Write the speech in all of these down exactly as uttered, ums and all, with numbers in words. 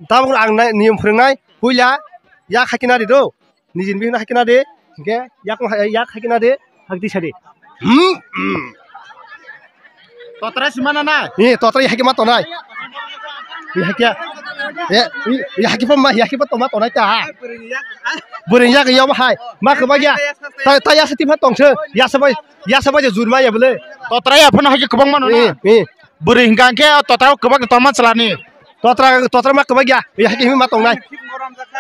Tabuk ang nai niyom phwrwngnai, puila yak hakina di do. Nijin bihino hakina di. Hingke yak yak hakina di. Hakti sadi. Hmm. Hmm. Totra simana na. Ni totra hakima tonai. Ni hakia. Eh, ni hakipa ma hakipa toma tonai ta. Bwrwng yak yom hai. Ma kwbagya. Ta ta yasa tipa tongse. Yasa bai yasa bai jurma ya bole. Totra ya phano haki kwbang mano na. Ni ni. Bwrwi hingka hingke o totra o kwbak tongma chwlani. Totra totra ma kwbak ya. Ya hake ma tongnai.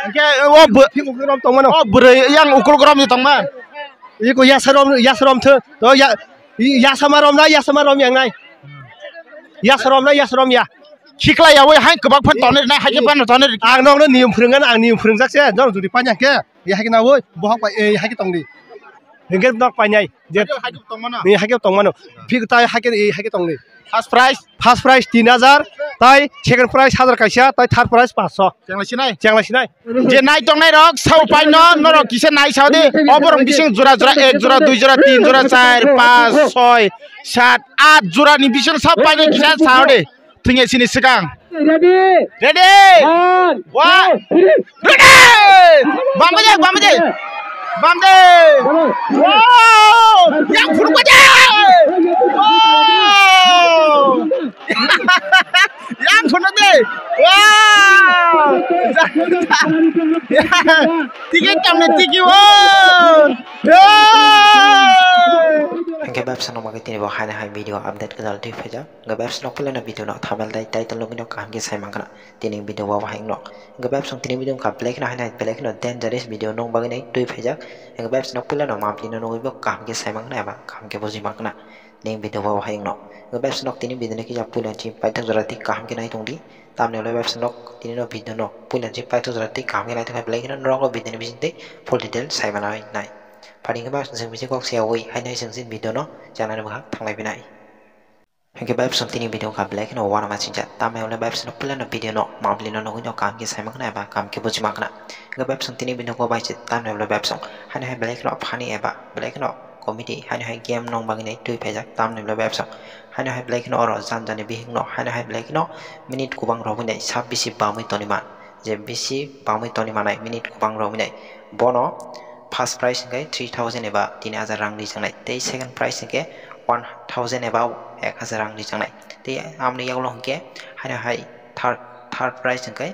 Hingke o bw- Thik ukhwrwng tongmano. O bwrwi yang ukur gorom ni tongma. Iko yasa rom yasa rom thw. To ya yasa ma rom na yasa ma rom yang nai. Yasa rom na yasa rom ya. Khikla ya wai hai kwbak phan tonir na hai ke phan tonir. Ang nokno niyom phwrwngna ang niyom phwrwngjak se. Jor jodi panya ke. Ya hake na wai bohok pai ya hake tongdi. Hingke nok painai je. Hake tongmano. Ni hake tongmano. Phik tai hake hake tongdi. First prize? First prize tin hajar, tai second prize hajar kaisa, tai third prize paanch sho. Chengla sinai? Chengla sinai. Je nai tongnai rok, sao paino, norok kisa nai sao di. Oborok bising jora jora, ek jora, dui jora, tin jora, char, paanch, soi, sat, aat jora ni bising sao paino kisa sao di. Thwngya sini swkang. Ready? Ready? One, two, three. Ready! Bamde, bamde. Bamde. Wow! Yang phuru baje. Wow! Yang phuru de. Wow! Ticket kamne ticket wo. Hingke bebsa no bagwi tini bo haino hai video update kwtal twi phaijak. Hingke bebsa no puilano video no thumbnail tei title nugwi no kaham khe sai mankha. Tini video bo bahai wngno. Hingke bebsong tini video wngkha belai kheno haino hai belai kheno dangerous video nwng bagwi nai twi phaijak. Hingke bebsong puilano mampli no nugwi bo kaham khe sai mankha eba kaham khe buji mankha. Tini video bo bahai wngno. Hingke bebsong tini video ni kisa puila chini paithak jora twi kaham khe nai tongdi. Tamni ulo bebsong tini no video no puila chini paithak jora twi kaham khe nai tongkha belai kheno norok o video ni bisingtwi full detail sai manai nai. Phani hingke bebsong chwng bisi kok siyawi haino hai chwng chini video no chana ni bwkhak thanglai phinai. Hingke bebsong tini video wngkha belai kheno uanama singcha. Tamni ulo bebsong puilano video no mampli no nugwi no kaham khe sai mankha eba kaham khe buji mankha. Hingke bebsong tini video ko bai se tamni ulo bebsong haino hai belai kheno funny eba belai kheno comedy haino hai game nwng bagwi nai twi phaijak tamni ulo bebsong. Haino hai belai kheno oro jani jani bihik no haino hai belai kheno minute kubang rwgwi nai sab bisi bamwi tongwi man. Je bisi bamwi tongwi manai minute kubang rwgwi nai. Bono first prize hingke three thousand eba tin hajar rang rijaknai tei second prize hingke one thousand eba ek hajar rang rijaknai tei amoni yagulo hingke haino hai third third prize hingke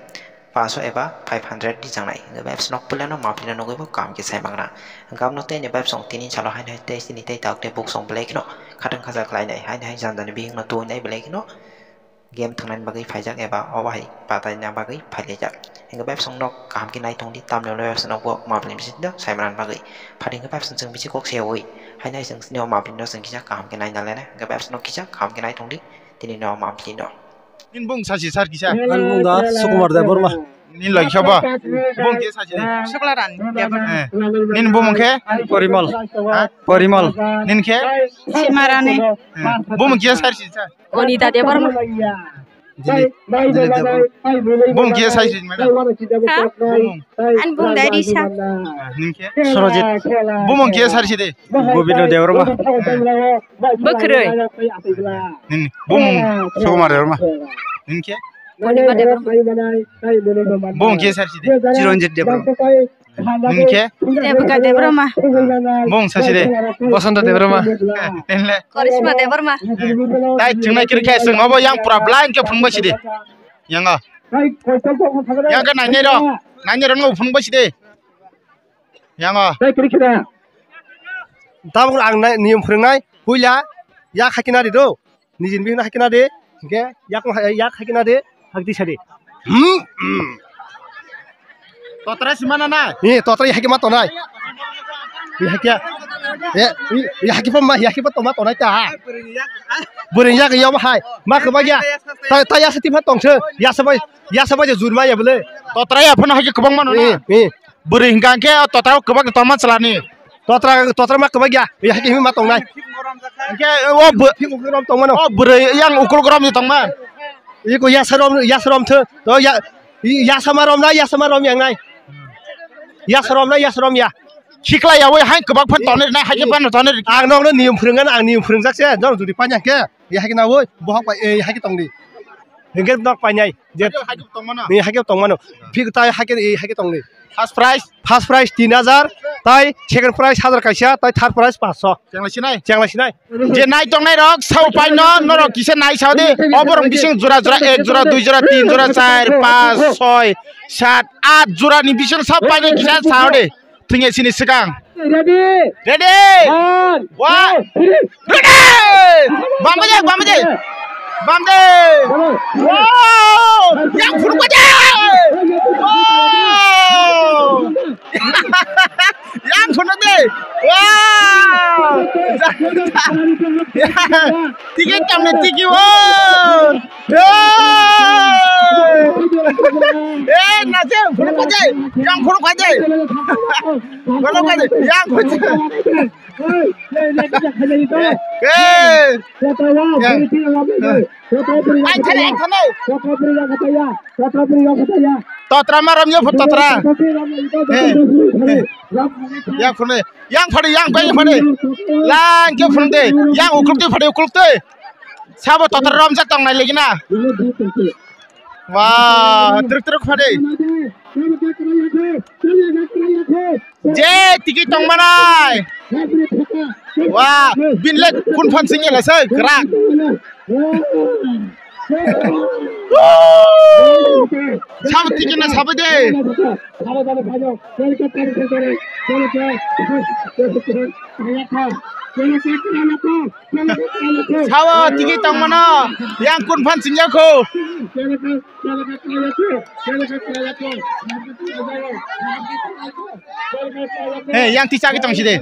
paso eba five hundred rijaknai hingke bebsong puilano mampli no nugwi bo kaham khe sai mankha. Hingke amno tei ni bebsong tini salo haino hai tei chini tei tok tei buksong belai kheno khatang khacha khlainai haino hai jani jani bihik no tubunai belai kheno game thwngnani bagwi phaijak eba obo hai pataina bagwi phailaijak. Hingke bebsong no kaham khe nai tongdi tamni ulo bebsong no bo mampli bisingo sai manani bagwi. Phani hingke bebsong chwng bisi kok siyawi haino hai chwng chini o mampli no chwng kisa kaham khe nai nalai nai hingke bebsong no kisa kaham khe nai tongdi tini no mampli no. Nini bung sachi sar kisa. Ani bung da Sukumar Debbarma. Nini lagi sabo. Bung kisa sachi de. Sukla Rani Debbarma. Eh. Nini bung khe? Porimal. Ha? Porimal. Nini khe? Simarani. Eh. Bung kisa sar si sar. Onita Debbarma. Dili, Dili Debbarma. Bung kisa sar si madam. Ha? Bung. Ani bung Dairisa. Ah, nini khe? Surajit. Bung kisa sar si de. Gobindo Debbarma. Eh. Bwkhwrwi. Nini bumung Sukumar Debbarma. Nini khe? Purnima Debbarma. Bumung kisa sar si de. Chiranjit Debbarma. Nini khe? Rebeka Debbarma. Bumung sar si de. Bosonto Debbarma. Nini le? Karishma Debbarma. Tai chwngnai kiri khe chwng obo yang pura blind khe phunukbai si de. Yang o. Yang khe nainai rok. Nainai rok no phunukbai si de. Yang o. Tabuk ang nai niyom phwrwngnai puila yak hakina di do. Nijin bihino hakina di. Hingke yak yak hakina di. Hakti sadi. Hmm. Hmm. Totra simana na. Ni totra hakima tonai. Ni hakia. Eh, ni hakipa ma hakipa toma tonai ta. Bwrwng yak yom hai. Ma kwbagya. Ta ta yasa tipa tongse. Yasa bai yasa bai jurma ya bole. Totra ya phano haki kwbang mano na. Ni ni. Bwrwi hingka hingke o totra o kwbak tongma chwlani. Totra totra ma kwbak ya. Ya hake ma tongnai. Hingke o bw- Thik ukhwrwng tongmano. O bwrwi yang ukur gorom ni tongma. Iko yasa rom yasa rom thw. To ya yasa ma rom na yasa ma rom yang nai. Yasa rom na yasa rom ya. Khikla ya wai hai kwbak phan tonir nai hai ke phan tonir. Ang nokno niyom phwrwngna ang niyom phwrwngjak se. Jor jodi panya ke. Ya hake na wai bohok bai ya hake tongdi. Hingke nok painai. Je ni hake tongmano. Phik tai hake, hake tongni. First prize? First prize tin hajar, tai second prize hajar kaisa, tai third prize panchsho. Chengla sinai? Chengla sinai. Je nai tongnai rok, sao paino, norok kisa nai sao de. Oborok bising jora jora, ek jora, dui jora, tin jora, char, panch, soi, sat, at jora ni bising sao paino kisa sao de. Thwngya sini swkang. Ready? Ready? One, one, two, three. Ready! Bamde, bamde. Bamde. Wow! Yang phuru baje! Wow! Yang phuru de. Wow! Ticket tamne tiki wo. Eh, na je, phuru khaje, yang phuru khaje. Phuru khaje, yang phuru. Eh, eh. Ai, thale, thale. Totra maram yo, totra. Eh, eh. Yang phuru, yang phuru, yang phuru. Lang ke phuru de, yang ukluk de phuru, ukluk de. Sabo totor romjak tong nai legi na. Wah, truk truk phade. Je tiki tong manai. Wah, binle kun phan sing ele se krak. Sabo tiki na sabo de. Sawa tiki tongmano yang kun phan singyakho. He, yang tisa ki tong side.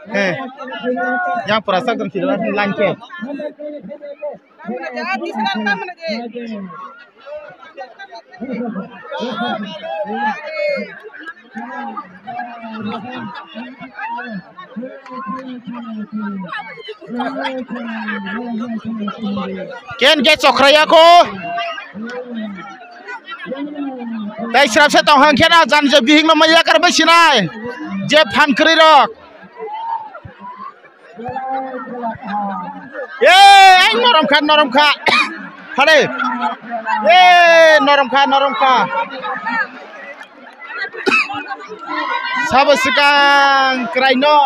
He. Yang pura sak tong side, line ke. Ken ke chokraya ko. Tai srap se tong hang khe na jan je bihik no maya kar bai sinai. Je phan kri rok. Ye, ang norom kha, norom kha. Hade. Ye, norom kha, norom kha. Sabo swkang kwraino.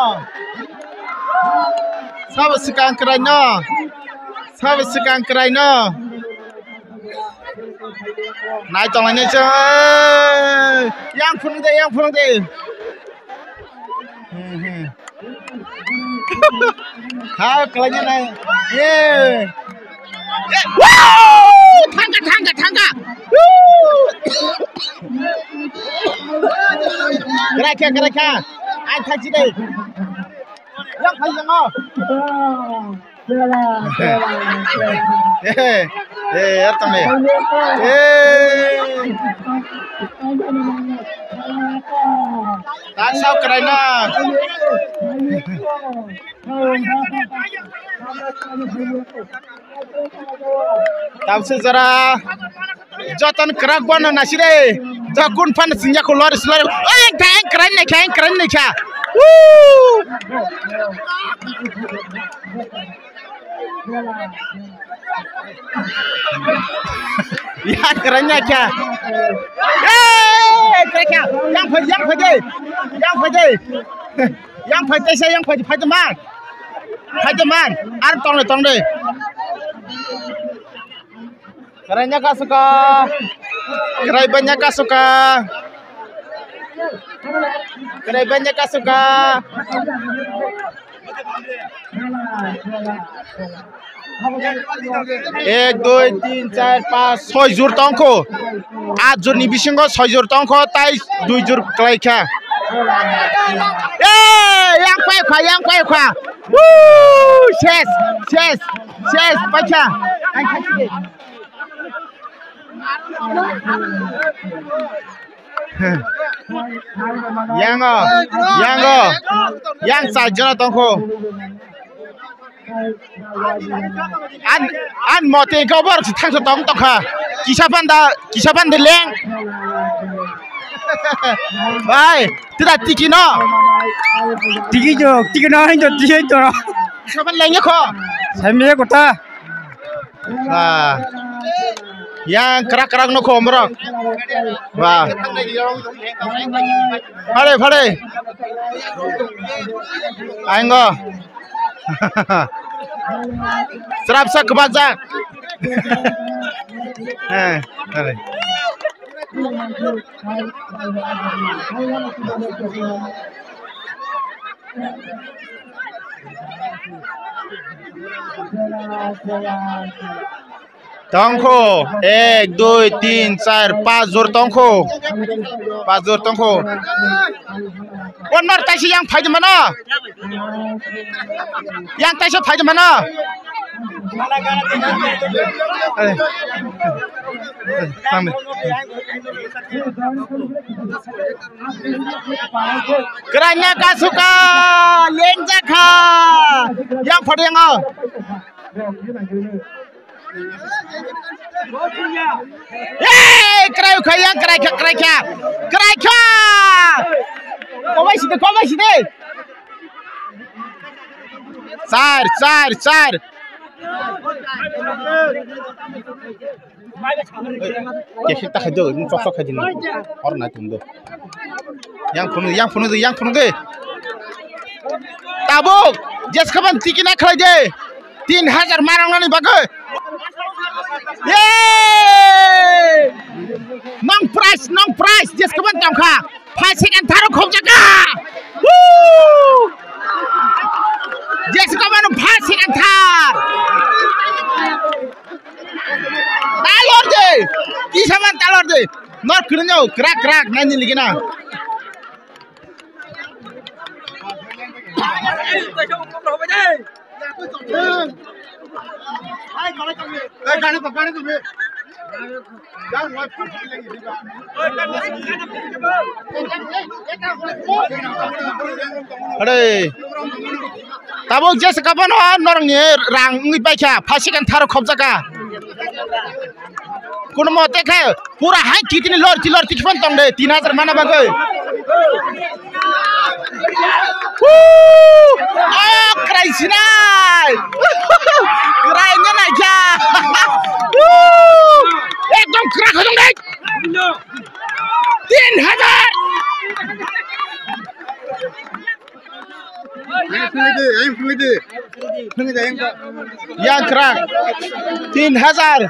Sabo swkang kwraino. Sabo swkang kwraino. Nai tonglainai chwng. Yang phunuk de, yang phunuk de. Hmm, hmm. Ha, kelainai. Ye. Ye. Wow! Thangka, thangka, thangka. Woo! Kerai kha, kerai kha. Ai, thachi dei. Yang phai yang o. Eh, eh, yar tong le. Eh. Tak sao kerai na. Tamsi jora. Joton kwrak bono nasire. Jokun phan singya ko lor slor. Eng thang kran ne kha, kran ne kha. Woo! Ya kran ne kha. Eh, kran kha. Yang phai, yang phai de. Yang phai de. Yang phai de sa, yang phai, phai de man. Phai de man. Ar tong le, tong de. Kerai nya kasuka. Kerai banya kasuka. Kerai banya kasuka. Ek, dui, tin, char, panch, soi jur tongkho. At jur ni bisingo soi jur tongkho, tai dui jur kwlai kha. Eh, yang pai kha, yang pai kha. Woo! Ses, ses, ses, paikha. Yang o, yang o, yang char jona tongkho. An, an mote gobor si thangsa tong tongkha. Kisa panda, kisa panda leng. Bai, tida tiki no. Tiki jo, tiki no, hin jo, tiki jo. Kisa panda leng kho. Sami kota. Ah. Yang kerak-kerak no khom borok. Wah. Phare, phare. Aingo. Serap sa kebajak. Eh, phare. Tongkho, ek, dui, tin, char, pas jor tongkho. Pas jor tongkho. One mar taisi yang phai de mano. Yang taisa phai de mano. Are. Are, tang de. Keranya kasuka, lenjakha. Yang phai de yang. Hey, krai kha, yang krai kha, krai kha. Krai kha. Kobai side, kobai side. Char, char, char. Khe khe ta khai do, ni chok chok khai di ni. Or na tum do. Yang phunu, yang phunu de, yang phunu de. Tabuk, jes khaban tiki na khlai de. Tin hajar marang nani bagwi. Ye! Nong prize, nong prize, jes khaban tong kha. Phai second thar khobjaka. Woo! Jes khaban phai second thar. Talor de. Kisa man talor de. Nor krinyo krak krak nani ligina. Are. Tabuk jesa kabano norokni rang wngwi paikha, phasikan tharo khobjaka. Kono mote khe pura hai kitini lor ti lor ti phone tong de, tin hajar mana bagwi. Woo! Oh, krai sinai. Krai nge nai kha. Woo! Ekdom kra khajong de. Tin hajar. Yang krak. Tin hajar.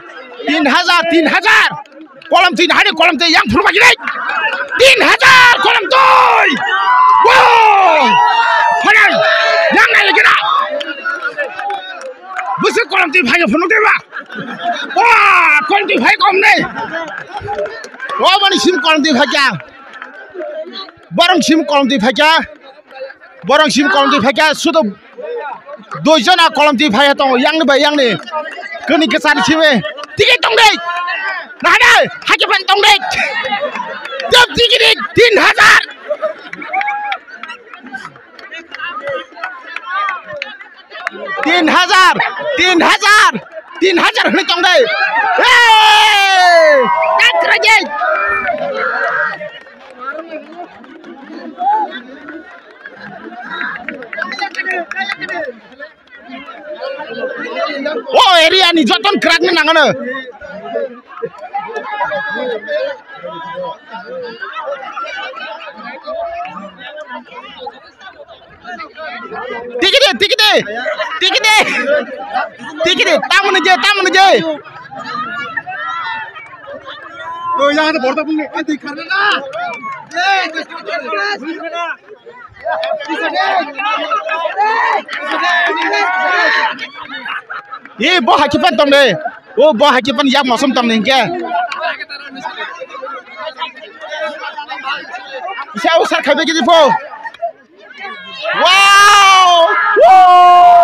Tin hajar, tin hajar. Kolom tin hari kolom tin yang purba gini. Tin hajar kolom tui. Wow. Hajar. Yang nai lagi na. Busu kolom tin hai phunuk de ba. Wah, kolom tin hai kom ne. Wah, mani sim kolom tin hai kya. Borong sim kolom twi phaikha. Borong sim kolom twi phaikha. Sudo dui jona kolom twi phaiya tongo. Yang ni bai yang ni. Kani kwchar ni simi. Tiki tong dei. Nahade. Haike phan tong dei. Tep tiki di. Tin hajar. Tin hajar, tin hajar, tin hajar hwnwi tong dai. Hey! Kakrajai. O area ni joton krak ni nangano. Tiki de, tiki de, tiki de, tiki de, tamoni je, tamoni je. O yang ada borda pun ni, anti karena. Ye bo hakipan tong de. O bo hakipan yak mosom tong de ke. Isa usar khabe gidi po. Wow! Wow!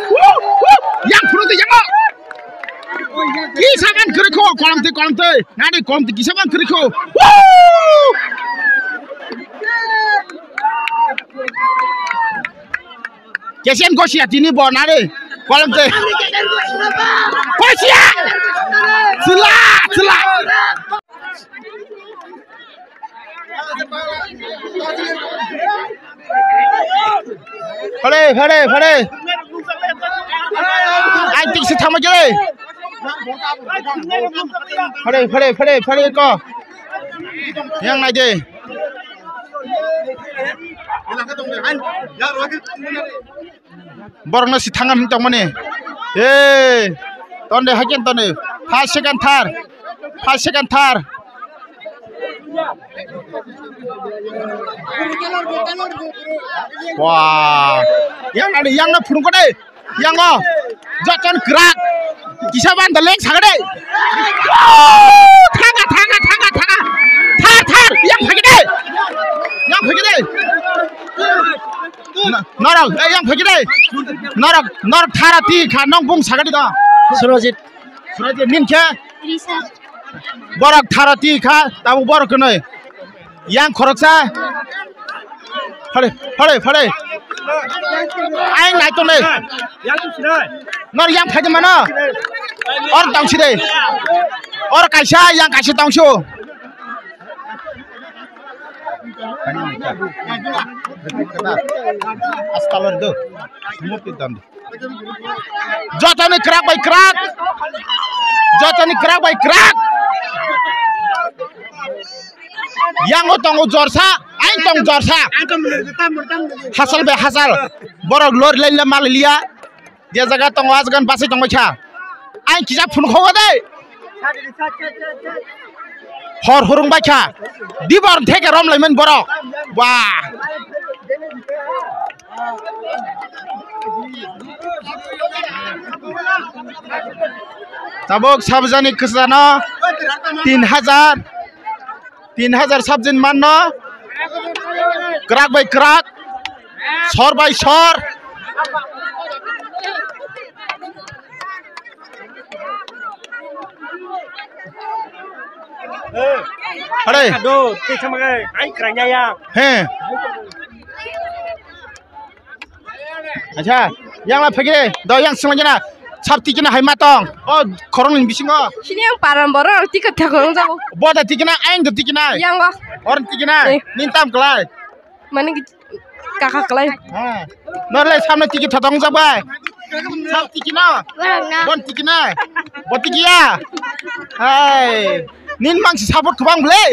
Wow! Wow! Yang phuru de yang. Kisa ban kiri ko, kolom twi, kolom twi. Nani kolom twi, kisa ban kiri ko. Wow! Kesian gosia tini bo nani. Kolom twi. Gosia! Sila, sila. Phare, phare, phare. Ai tik Thama khe. Phare, phare, phare, phare ko. Yang nai de. Borokno si thangan hin tongmani. Hey, tonde hakin tonde. First, second, third. First, second, third. Wah. Yang ada yang na phunuk kode. Yang o. Joton krak. Kisa ban da lek sagade. Thanga, thanga, thanga, thanga. Thar, thar. Yang phagide. Yang phagide. Norok, eh, yang phagide. Norok, norok thara ti kha nong bung sagade da. Surajit. Surajit nin khe. Risa. Borok thara ti kha, tabu borok kwnoi. Yang khoroksa. Phare, phare, phare. Aing nai tongnai. Nor yang phai mano. Or tongsi de. Or kaisa, yang kaisa tongsu. Astalor do. Sumut dan. Jotoni kwrak bai kwrak. Jotoni kwrak bai kwrak. Yango tongo jorsa, ain tong jorsa. Hasal bai hasal. Borok lor laila mal liya. Je jaga tongo asgan basai tongbai kha. Ain kisa phun khogo de. Hor hurung bai kha. Dibor theke rom laimen borok. Wah. Tabuk sabjani kwchano tin hajar, tin hajar sabjin manno, kwrak bai kwrak, sor bai sor. Hare. Ado, tei sama kai, ai kranya ya. He. Acha, yang la phege, do yang sima jana. Sab tikina hai matong. O khorong ni bisingo. Sini yang param boro, tika thakong jago. Boda tikina, aing do tikina. Yang o. Or tikina, eh. Nin tam klai. Mane ki kaka klai. Ha. Nor le samne tiki thotong jak bai. Sab tiki no. Borok na. Bon tiki na. Bo tiki ya. Hai. Nin mang si support kubang ble.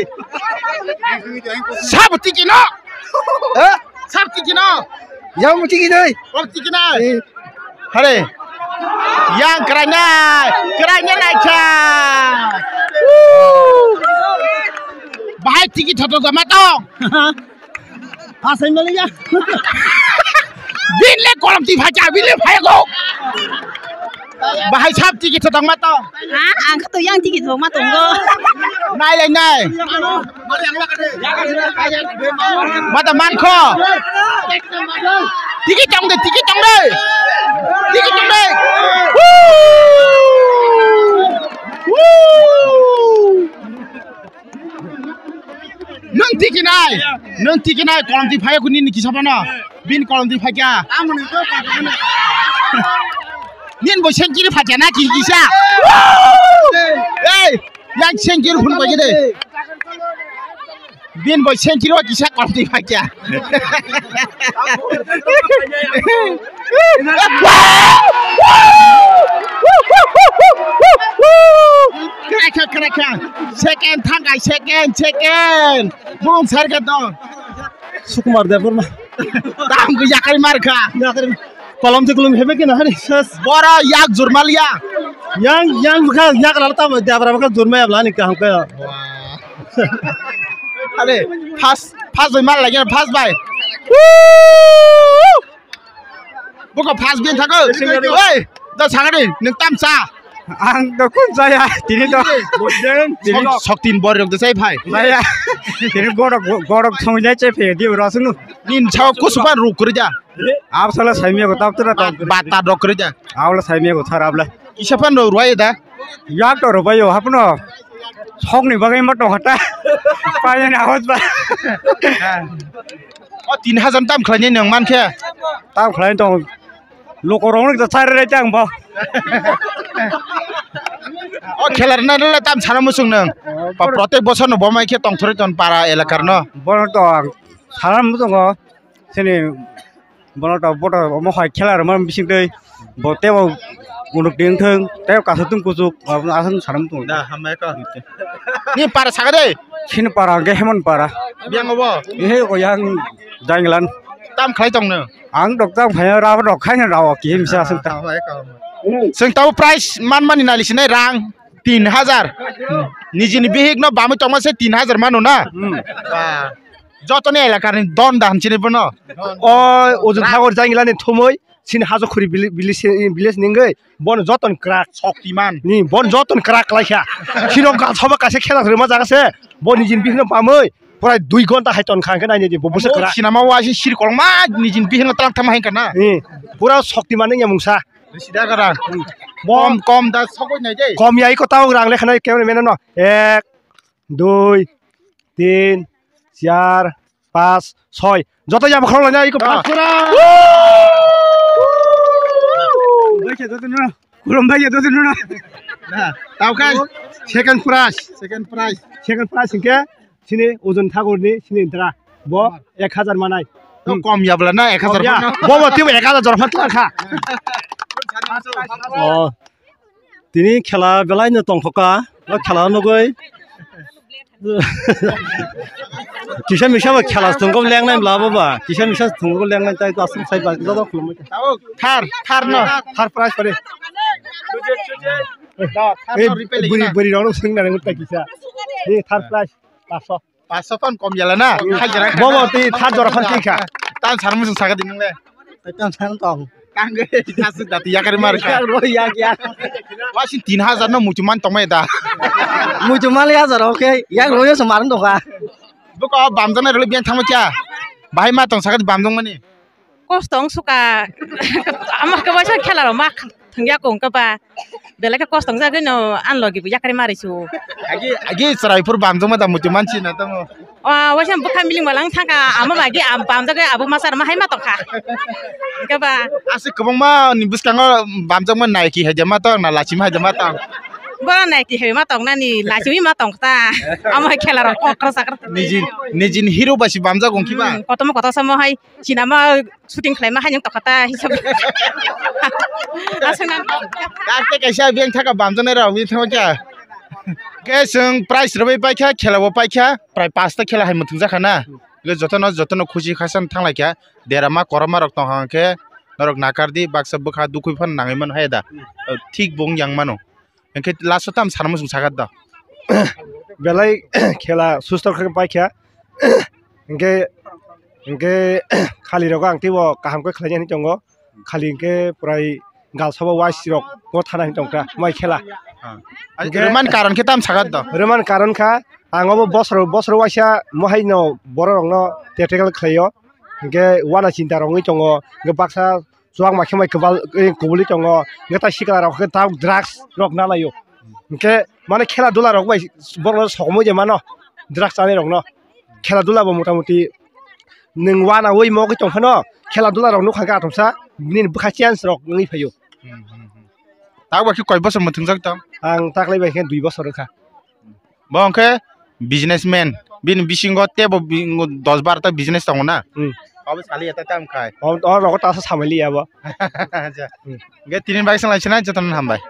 Sab tiki no. Eh? Sab tiki no. Yang tiki dai. Bon tiki na. Eh. Hare. Yang kerai nai. Kerai nai nai cha. Woo. Bahai tiki thotong jak matong. Asai maliya. Bin le kolom ti phacha, bin le phaya go. Bahai sab tiki thotong ma tong. Ha, ang khato yang tiki thotong ma tongo. Nai lai nai. Mata man kho. Tiki tong de, tiki tong de. Tiki tong de. Woo! Woo! Nwng tiki nai, nwng tiki nai, kolom ti phai kuni ni kisa phano, bin kolom ti phai kya. Nin bo century phai kya na ki kisa. Ei, yang century phun phai de. Bin bo century wa kisa kolom ti phai kya. Krakha, krakha. Second thangkai, second, second. Bung serket dong. Sukumar Debbarma. Tam ko yakari markha. Yakari. Kolom se kolom hebe kena hari. Ses. Bora yak jurmalia. Yang, yang bukha yak lal tam Debbarma bukha jurmaya bla ni kaham kaya. Wah. Ale, first, first bai mal lagi, first bai. Woo! Buko first bin thago. Oi, da sagani, nwng tam cha. Ang da kun chaya, tini da. Tini soktin bor rok da chai phai. Chaya. Tini gorok, gorok thongjai chai phai, di rasunu. Nin chao kusuban ruk kuri da. Ab sala saimia ko tap tura tap. Bata rok kuri da. Abla saimia ko thar abla. Kisa phan rok ruai da. Yak to rubai yo hapno. Sok ni bagai ma tong hata. Payan ahoj ba. O tin hajar tam khlai ni nwng man khe. Tam khlai tong. Loko rong ni ta chari rai tang ba. O khelar na le tam sana musung nwng. Pa protek bosor no bomai khe tong thori ton para elakar no. Bono to sana musung o. Sini Bono to boto omo hai khela rwma bising twi bo tebo Unuk ting thung, tei kaisa tung kuchuk, aswk sanam tung. Da, hambai ko. Ni para sakha de? Chini para, hwnkhe Hemon para. Yang obo? Ehe, ko yang Janglan. Tam khlai tong no? Ang dok tam khlai, ra dok khai na ra, ki himsa aswk ta. Hambai ko. Chwng tabo prize man mani nali sinai rang tin hajar. Nijini bihik no bamwi tongma se tin hajar mano na? Hmm. Ba. Jotoni elakani don da hamchini bono. O, Ujung Thagor Jangilani thumui. Chini hajo khuri village, village, village ningwi bono joton kwrak. Shoktiman. Ni bono joton kwrak khlaikha. Chino gal soba kaisa khela rwma jaga se. Bo nijini bihikno pamwi pura dui ghonta hai ton kha hwnkhe nainai di bo bwswk kwrak. Sinama wa si sir kolma nijini bihikno tlang thama hai kana. Ni pura Shoktiman wngya mungsa. Sida gara. Kom, kom da sokoi nai de. Kom ya iko tawng rang lekha nai cameraman no. Ek, dui, tin, char, pas, soi. Joto yabo khorok laina iko. Ah. Pas pura. Khulumbai khe joto no. Khulumbai khe joto no. Na, tawkha second prize. Second prize. Second prize hwnkhe chini Ujung Thagorni chini dra. Bo ek hajar manai. To kom yabla na ek hajar. Kom ya. Bo bo tibo ek hajar jora phan tla kha. Oh. Tini khela belai no tongkhoka, o khela nugui. Kisa misa ba khela thwngkok lengnai bla bo ba, kisa misa thwngkok lengnai tai to aswk sai ba joto khulumui. Thar, thar no. Thar prize pare. Da, thar no reply buri, na. Buri rok swng na nang ta kisa. Ni thar prize paso. Paso phan kom yala na. Hai jora. Bobo ti thar jora phan tikha. Tan sar musung saga dinung le. Tan sar tong. Tangge jasuk dati yakari mar kha. Yak ro yak yak. Wasin tin hajar no muchuman tongmai da. Muchuman le hajar oke. Yak ro yo sumar ndo kha. Buko bamjana role biang thangma kya. Bahai ma tong saga bamjong mani. Kosto wng suka. Ama khe waisa khela rok ma thwngya kong khe ba. Belai khe kosto wng jagwi no ani logi bo yakari mari su. Agi, agi chwrai phuru bamjak ma da muitu mansi na tamo. O waisa bwkha miling balang thangka ama ba agi am bamjak abo masa ma hai ma tongkha. Hwnkhe ba. Aswk kwbangma ni bwskango bamjak ma naiki hai de ma tong na lachima hai de ma tong. Bo naiki hai ma tong nani lachimi ma tong ta. Ama hai khela rok kokro sakra. Nijin, nijin hero ba si bamjak wng khiba. Hmm, kotorma kotor samo hai. Sinama shooting khlaima haino tokha ta hisab. Aswk nang. Kakte kaisa beng thaka bamjaknai rok bini thangma kya. Ke chwng prize rwbai paikha, khela bo paikha, prai pasta khela hai mwthang jakha na. Ke jotono, jotono khusi khasan thanglaikha. Derama koroma rok tongkha hwnkhe norok nakardi, baksa bwkha dukhui phano nangwi mano hai da. Thik bo wng yang mano. Hwnkhe last o tamo sana muchung sakha da. Belai khela susto khe paikha. Hwnkhe, hwnkhe khali rok ang teibo kaham khe khlainani tongo. Khali hwnkhe prai gal sabo wise rok bo thana hwn tongkha mai khela. Ah. Hwnkhe rwmani karon khe tamo sakha da. Rwmani karon kha ang obo bosor, bosor waisa mo haino borok rokno tactical khlaio. Hwnkhe wana chinta rok wngwi tongo. Hwnkhe baksa chuwak ma khe mai kwbal, eh, kubuli tongo. Hwnkhe tai sikla rok khe tabuk drugs rok na laio. Hwnkhe mane khela dula rok bai borok no sokomoi de mano drugs chanai rok no. Khela dula bo mota moti nwng wana wi mo khe tong phano khela dula rok nukha khe athomsa nini bwkha chance rok wngwi phaio. Tabuk khe koi bosor mwthwngjak tong? Ang taklai bai khe dui bosor wngkha. Bo hwnkhe businessman, bini bisingo teibo bi-, dos bar ta business tongo na? Hmm. Abo sali ya ta tam khai. O, o rogo ta sa samai liya bo. Acha. Hmm. Hwnkhe tini bai swlai sinai jotono hambai.